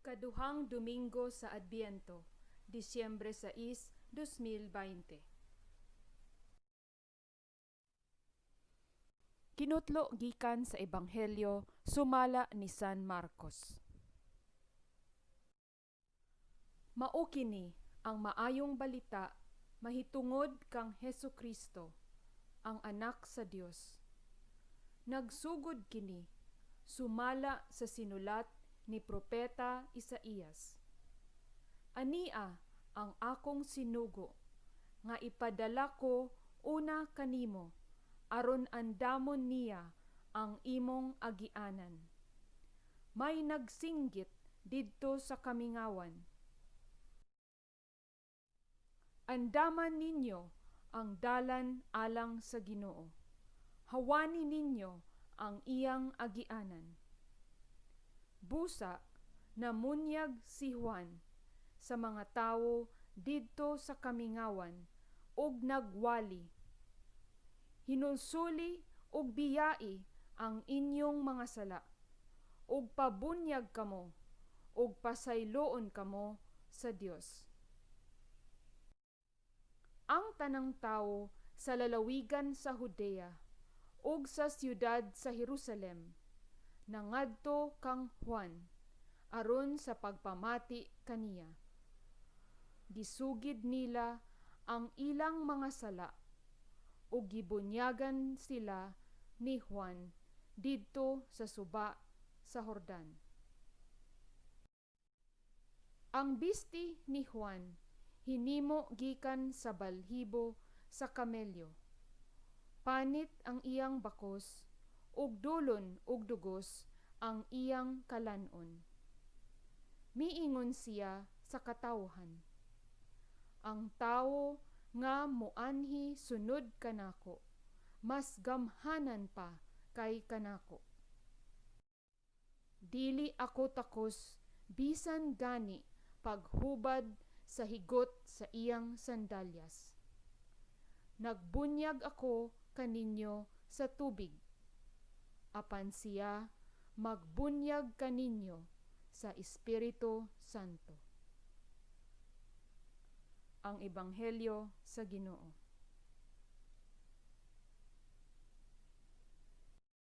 Ikaduhang Domingo sa Adbiento, Disyembre 6, 2020. Kinutlo gikan sa Ebanghelyo sumala ni San Marcos. Mao kini ang maayong balita mahitungod kang Hesukristo, ang Anak sa Dios. Nagsugod kini sumala sa sinulat ni propeta Isaías. Ania ang akong sinugo nga ipadala ko una kanimo aron andamon niya ang imong agianan. May nagsinggit didto sa kamingawan, Andaman ninyo ang dalan alang sa Ginoo. Hawani ninyo ang iyang agianan. Busa namunyag si Juan sa mga tawo didto sa kamingawan ug nagwali, Hinulsuli ug biyai ang inyong mga sala, ug pabunyag kamo ug pasayloon kamo sa Dios. Ang tanang tawo sa lalawigan sa Judea ug sa siyudad sa Jerusalem nangadto kang Juan aron sa pagpamati kaniya. Gisugid nila ang ilang mga sala ug gibunyagan sila ni Juan didto sa suba sa Jordan. Ang bisti ni Juan hinimo gikan sa balhibo sa kamelyo. Panit ang iyang bakos ug dulon og dugos ang iyang kalan-on. Miingon siya sa katawhan, Ang tawo nga moanhi sunod kanako, mas gamhanan pa kay kanako. Dili ako takos bisan gani paghubad sa higot sa iyang sandalyas. Nagbunyag ako kaninyo sa tubig, apan siya magbunyag kaninyo sa Espiritu Santo. Ang Ebanghelyo sa Ginoo.